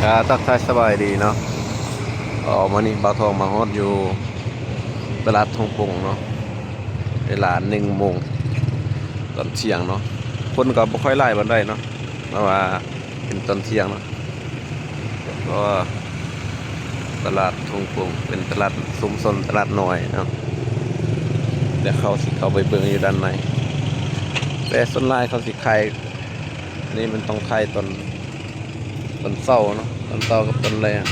ກະທັກທາຍສະບາຍດີເນາະ. ເອົາ ມື້ນີ້ບ່າວທອງມາຮອດຢູ່ຕະຫຼາດທົ່ງປົງເນາະ ເວລາໜຶ່ງໂມງຕອນທ່ຽງເນາະ. ຄົນກໍບໍ່ຄ່ອຍຫຼາຍປານໃດເນາະ ເພາະວ່າເປັນຕອນທ່ຽງເນາະ. ເພາະວ່າຕະຫຼາດທົ່ງປົງເປັນຕະຫຼາດຊຸມຊົນ ຕະຫຼາດນ້ອຍເນາະ. ແຕ່ເຂົາຊິເຂົ້າໄປເບິ່ງຢູ່ດ້ານໃນ ແຕ່ສ່ວນຫຼາຍເຂົາຊິຂາຍ ອັນນີ້ມັນຕ້ອງຂາຍຕອນ ຕອນເຊົ້າເນາະ ຕອນເຊົ້າກັບຕອນແລງ.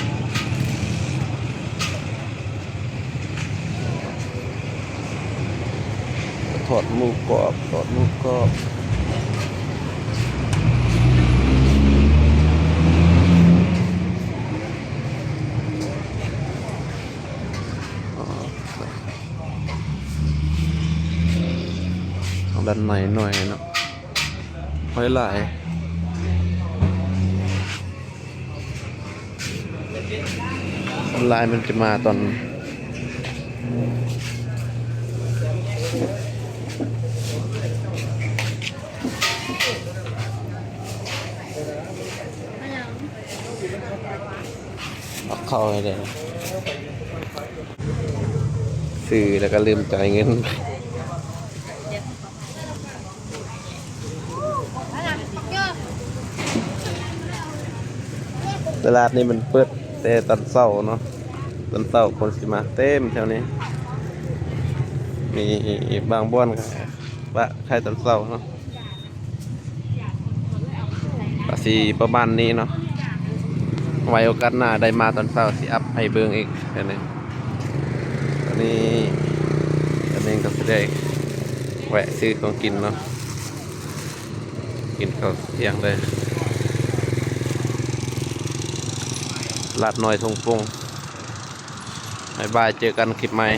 ທອດໝູກອບ ທອດໝູກອບ. ທາງດ້ານໃນໜ້ອຍເນາະ ຫອຍຫຼາຍ. ສ່ວນຫຼາຍມັນຈະມາຕອນ ເອົາເຂົ້າໃຫ້ໄດ້ ຊື້ແລ້ວກໍລືມຈ່າຍເງິນ. ຕະຫຼາດນີ້ມັນເປີດແຕ່ຕອນເຊົ້າເນາະ ຕອນເຊົ້າຄົນຊິມາເຕັມແຖວນີ້. ມີບາງບ່ອນກໍປະຂາຍຕອນເຊົ້າເນາະ. ກໍຊິປະມານນີ້ເນາະ ໄວ້ໂອກາດໜ້າໄດ້ມາຕອນເຊົ້າ ຊິອັບໃຫ້ເບິ່ງອີກ. ອັນນີ້ ຕອນນີ້ ຕອນນີ້ກໍຊິໄດ້ແວະຊື້ຂອງກິນເນາະ ກິນເຂົ້າທ່ຽງເລີຍ. ຕະຫຼາດນ້ອຍທົ່ງປົງ ບາຍບາຍ ເຈີກັນຄລິບໃໝ່.